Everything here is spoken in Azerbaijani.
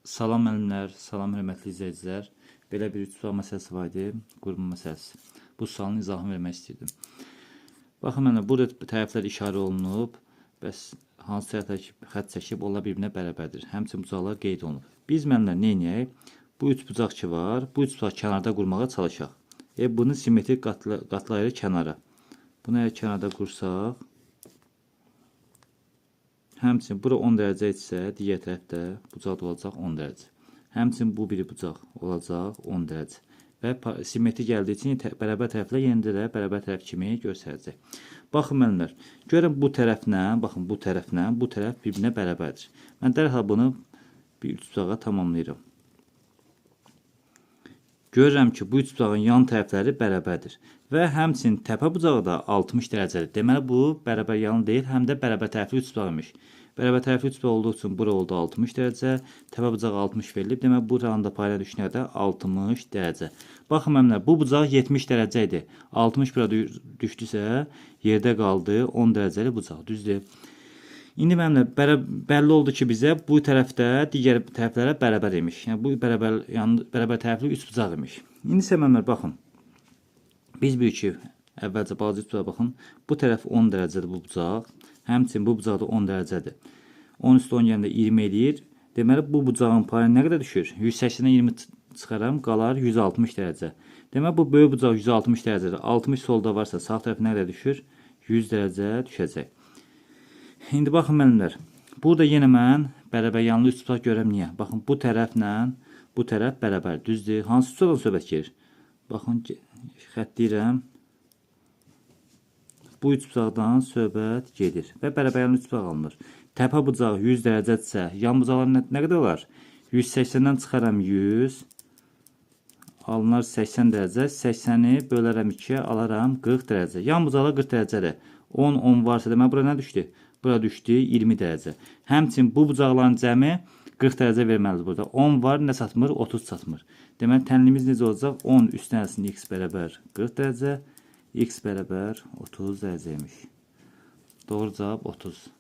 Salam müəllimlər, salam hörmətli izləyicilər. Belə bir üçbucaq məsələsi var idi, qurma məsələsi. Bu sualın izahını vermək istəyirdim. Baxın mənə, burada tərəflər işarə olunub. Bəs hansı tərəflər ki, xətt çəkib, onlar bir-birinə bərabərdir. Həmçinin bucaqlar qeyd olunub. Biz mənimlə nə edək? Bu üçbucaq ki var, bu üçbucaq kənarda qurmağa çalışaq. Bunu simmetrik qatlayırıq kənara. Bunu əgər kənarda qursaq, həmçinin bura 10 dərəcə isə digər tərəfdə bucaq da olacaq 10 dərəcə. Həmçinin bu biri bucaq olacaq 10 dərəcə. Və simmetri gəldiyi üçün bərabər tərəflər yenə də bərabər tərəf kimi göstərəcək. Baxın müəllimlər, görün bu tərəflə, baxın bu tərəflə, bu tərəf bir-birinə bərabərdir. Mən dərhal bunu bir üçbucağa tamamlayıram. Görürəm ki, bu üçbucağın yan tərəfləri bərabərdir. Və həmçinin təpə bucağı da 60 dərəcədir. Deməli, bu bərabər yanlı deyil, həm də bərabər tərəfli üçbucaq imiş. Bərabər tərəfli üçbucaq olduğu üçün bura oldu 60 dərəcə, təpə bucağı 60 verilib. Deməli, buranın da payına düşənə də 60 dərəcə. Baxın, mənimlə, bu bucaq 70 dərəcə idi. 60 bura düşdüsə, yerdə qaldı 10 dərəcəli bucaq. Düzdür. İndi mənimlə bəlli oldu ki, bizə bu tərəfdə digər tərəflərə bərabər imiş. Yəni, bu bərabər tərəfli üçbucaq imiş. İndi isə mənimlə, baxın. Biz bilirik ki, əvvəlcə balaca üçbucağa baxın. Bu tərəf 10 dərəcədir bu bucaq. Həmçinin bu bucaq da 10 dərəcədir. 10 üstə 10 gələndə 20 eləyir. Deməli, bu bucağın payı nə qədər düşür? 180-dən 20 çıxaram, qalar 160 dərəcə. Deməli, bu böyük bucaq 160 dərəcədir. 60 solda varsa, sağ tərəf nə qədər düşür? 100 dərəcə düşəcək. İndi baxın müəllimlər, burada yenə mən bərabər yanlı üçbucaq görəm niyə? Baxın, bu tərəflə bu tərəf bərabər, düzdür. Hansı üçbucaqdan söhbət gedir? Baxın, xətləyirəm. Bu üçbucaqdan söhbət gedir və bərabər yanlı üçbucaq alınır. Təpə bucağı 100 dərəcədirsə, yan bucaqlar nə qədər olar? 180-dən çıxaram 100, alınar 80 dərəcə, 80-i bölərəm 2-yə, alaram 40 dərəcə. Yan bucaqlar 40 dərəcədir. 10, 10 varsa, deməli, bura nə düşdü? Bura düşdü 20 dərəcə. Həmçinin bu bucaqların cəmi 40 dərəcə verməlidir burada. 10 var, nə çatmır? 30 çatmır. Deməli, tənliyimiz necə olacaq? 10 üstünə x bərabər 40 dərəcə, x bərabər 30 dərəcəymiş. Doğru cavab 30.